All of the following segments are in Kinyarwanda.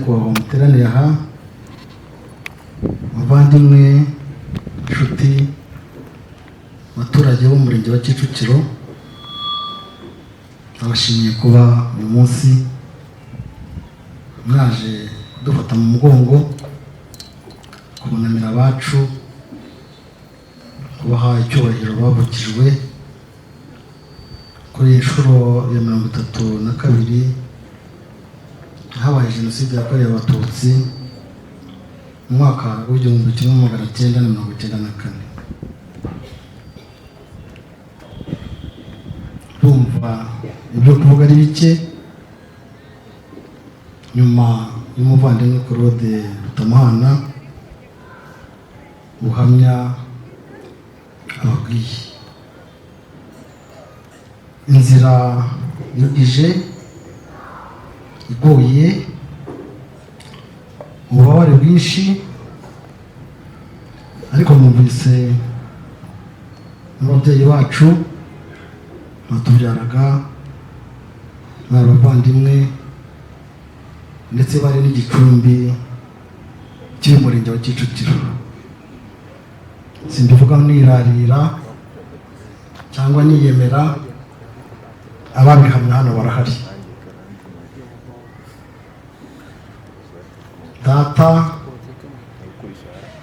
Banyakubahwa muteraniye aha, bavandimwe, inshuti, abaturage b'umurenge wa Kicukiro, abashimiye kuba uyu munsi mwaje kudufata mu mugongo, kubunamira abacu, kubaha icyubahiro bavukijwe kuri iyi nshuro ya 32 habaye Jenoside yakorewe Abatutsi mu mwaka w'1994. Ndumva ibyo kuvuga ari bike nyuma y'umuvandimwe Claude Rutamuhana ubuhamya ababwiye. Inzira ije igoye, ububabare bwinshi, ariko numvise n'ababyeyi bacu batubyaraga bari abavandimwe, ndetse bari n'igicumbi cy'umurenge wa Kicukiro. Simbivuga nirarira cyangwa niyemera, ababihamya hano barahari. Data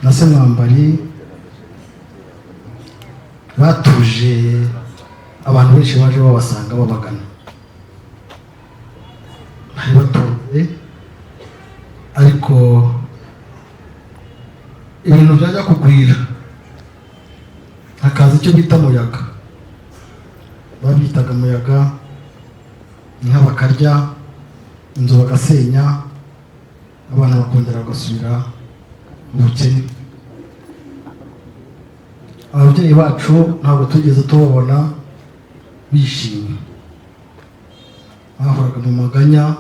na se Mwambari batuje abantu benshi baje babasanga babagana, bari batunze, ariko ibintu byajya kugwira hakaza icyo bita muyaga. Babyitaga muyaga, inka bakarya, inzu bagasenya, abana bakongera bagasubira mu bukene. Ababyeyi bacu ntabwo tugeze tubabona bishimye, bahoraga mu maganya,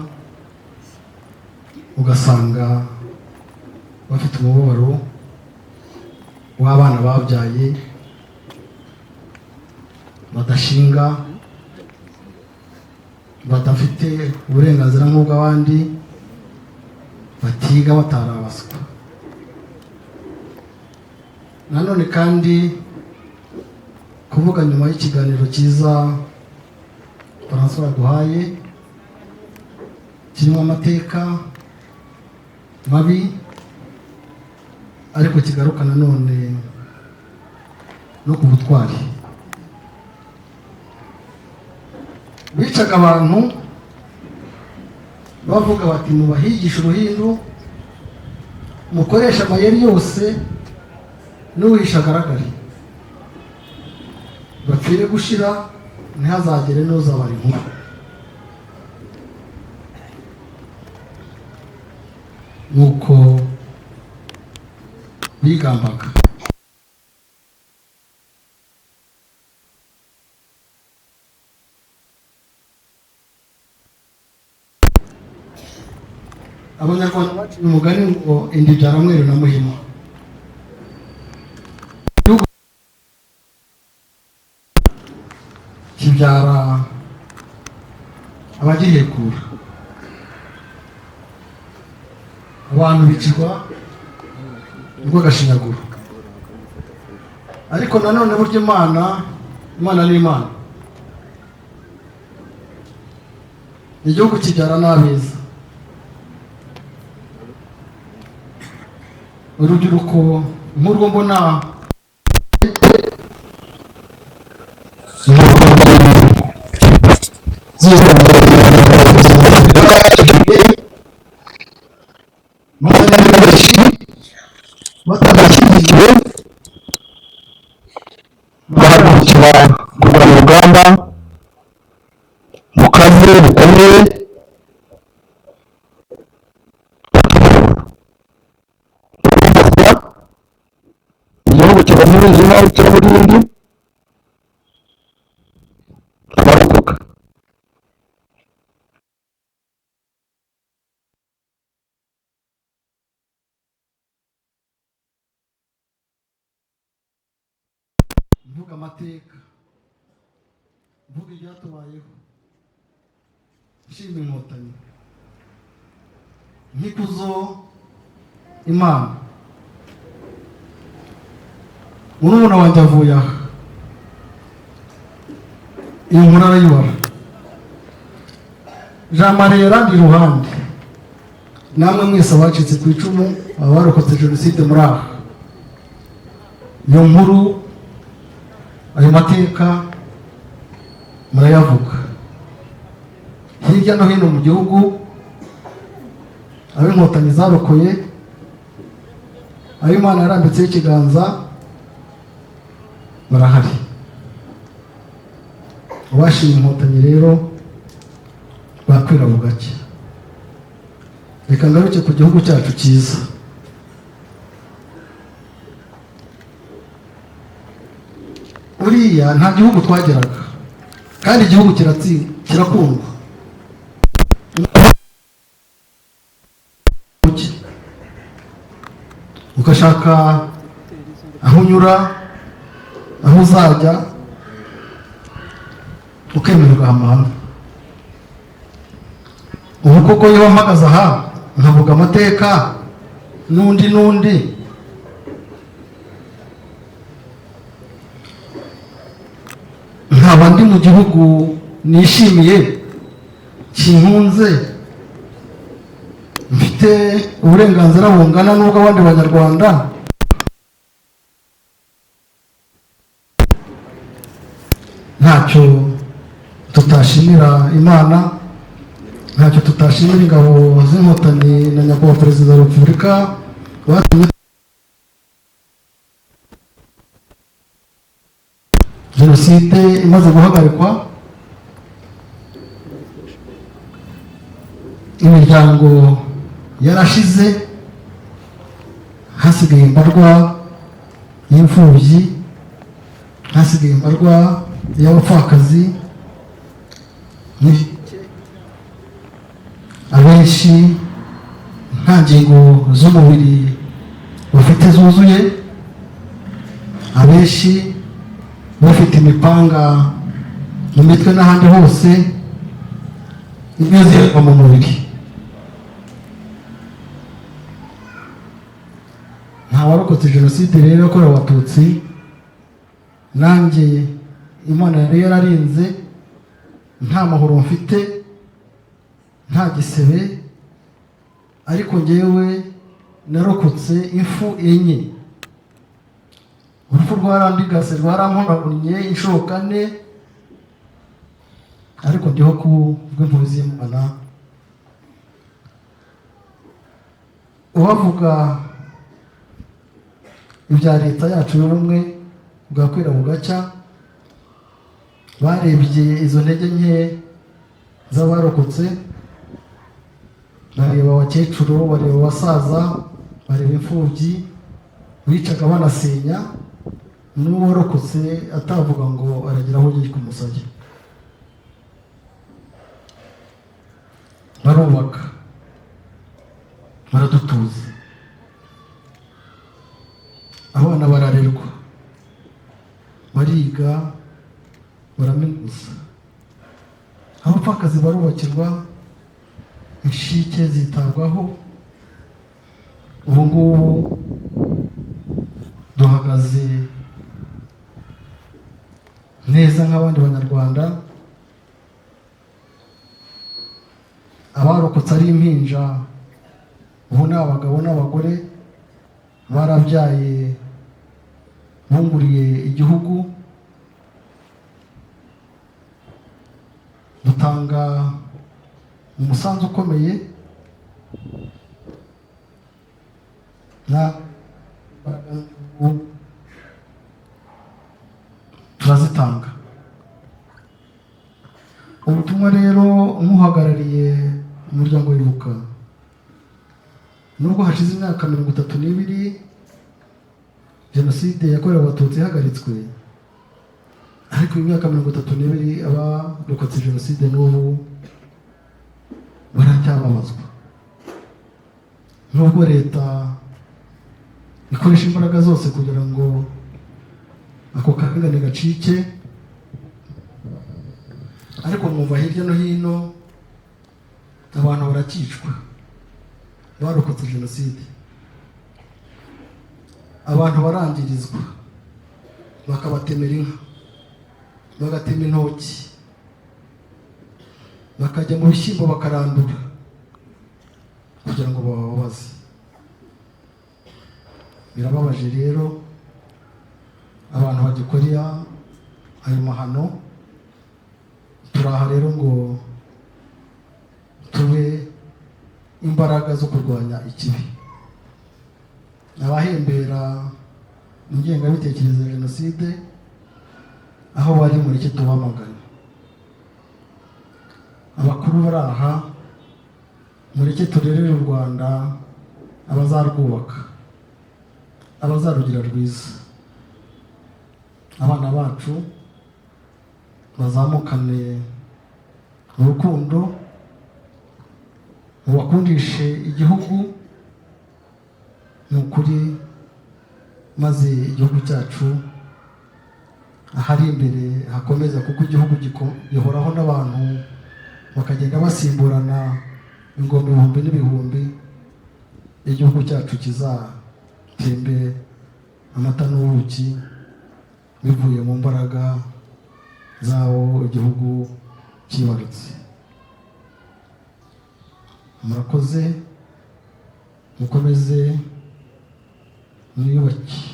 ugasanga bafite umubabaro w'abana babyaye badashinga, badafite uburenganzira nk'ubw'abandi, batiga, batarabaswa. Nanone kandi kuvuga nyuma y'ikiganiro cyiza Francois yaduhaye kirimo amateka mabi, ariko kigaruka nanone no ku butwari. Bicaga abantu bavuga bati: "Mubahigishe uruhindu, mukoreshe amayeri yose, n'uwishe agaragare, bapfire gushira, ntihazagere n'uzabara inkuru." Nuko bigambaga. Abanyarwanda baciye umugani ngo inda ibyara mweru na muhima. Igihugu kibyara abagihekura, abantu bicirwa urw'agashinyaguro. Ariko nanone burya Imana, Imana ni Imana. Igihugu kibyara n'abeza. Urubyiruko nk'urwo mbona Batanashyigikiwe, bahagurukira kurwana urugamba rukaze rukomeye. Igihugu kiva mu mwijima w'icuraburindi, abarokoka. Mvuga amateka, mvuga ibyatubayeho, nshima Inkotanyi. Nk'ikuzo Imana. Murumuna wanjye avuye aha, iyi nkuru arayibara. Jean Marie yarandi iruhande, namwe mwese abacitse ku icumu, abarokotse jenoside muri aha, iyo nkuru, ayo mateka murayavuga hirya no hino mu gihugu. Abo Inkotanyi zarokoye, aho Imana yarambitseho ikiganza, barahari. Uwashima Inkotanyi rero bakwira bugacya. Reka ngaruke ku gihugu cyacu cyiza. Uriya nta gihugu twageraga, kandi igihugu kirakundwa. Ugashaka aho unyura, aho uzajya, ukemera ugahama hamwe. Ubu koko iyo mpagaze aha nkavuga amateka n'undi n'undi, nkaba ndi mu gihugu nishimiye, kinkunze, mfite uburenganzira bungana n'ubw'abandi banyarwanda, ntacyo tutashimira Imana, ntacyo tutashimira ingabo z'Inkotanyi na Nyakubahwa Perezida wa Repubulika batumye jenoside imaze guhagarikwa, imiryango yarashize, hasigaye imbarwa y'imfubyi, hasigaye imbarwa y'abapfakazi, abenshi nta ngingo z'umubiri bafite zuzuye, abenshi bafite imipanga mu mitwe n'ahandi hose, imwe mu mubiri. Nta warokotse jenoside rero yakorewe Abatutsi, nanjye Imana yari yararinze, nta mahoro mfite, nta gisebe, ariko ngewe narokotse impfu enye. Urupfu rwarandigase, rwaramporagunye inshuro kane, ariko ndiho ku bw'impuhwe z'Imana. Uwavuga ibya leta yacu y'ubumwe bwakwira bugacya, barebye izo ntege nke z'abarokotse, bareba abakecuru, bareba abasaza, bareba imfubyi, bicaga banasenya, n'uwarokotse atavuga ngo aragira aho yika umusaya. Barubaka, baradutuza, abana bararerwa, bariga, baraminuza, abapfakazi barubakirwa, inshike zitabwaho. Ubu ngubu duhagaze neza nk'abandi banyarwanda. Abarokotse ari impinja ubu ni abagabo n'abagore, barabyaye, bunguriye igihugu, dutanga umusanzu ukomeye na turazitanga. Ubutumwa rero nk'uhagarariye umuryango Wibuka, nubwo hashize imyaka 32 jenoside yakorewe Abatutsi ihagaritswe, ariko imyaka 32 abarokotse jenoside n'ubu baracyababazwa. Nubwo leta ikoresha imbaraga zose kugira ngo ako karengane gacike, ariko mwumva hirya no hino abantu barakicwa, Barokotse jenoside, abantu barangirizwa, bakabatemera inka, bagatema intoki, bakajya mu bishyimbo bakarandura kugira ngo bababaze. Birababaje rero abantu bagikorera ayo mahano. Turaha rero ngo tube imbaraga zo kurwanya ikibi. Abahembera ingengabitekerezo ya jenoside aho bari, mureke tubamagane. Abakuru bari aha, mureke turerere u Rwanda abazarwubaka, abazarugira rwiza. Abana bacu bazamukane urukundo, mubakundishe igihugu, ni ukuri, maze igihugu cyacu ahari imbere hakomeza, kuko igihugu gihoraho n'abantu bakagenda basimburana ingoma ibihumbi n'ibihumbi. Igihugu cyacu kizatembe amata n'ubuki bivuye mu mbaraga zawo igihugu cyibarutse. Murakoze, mukomeze mwiyubake.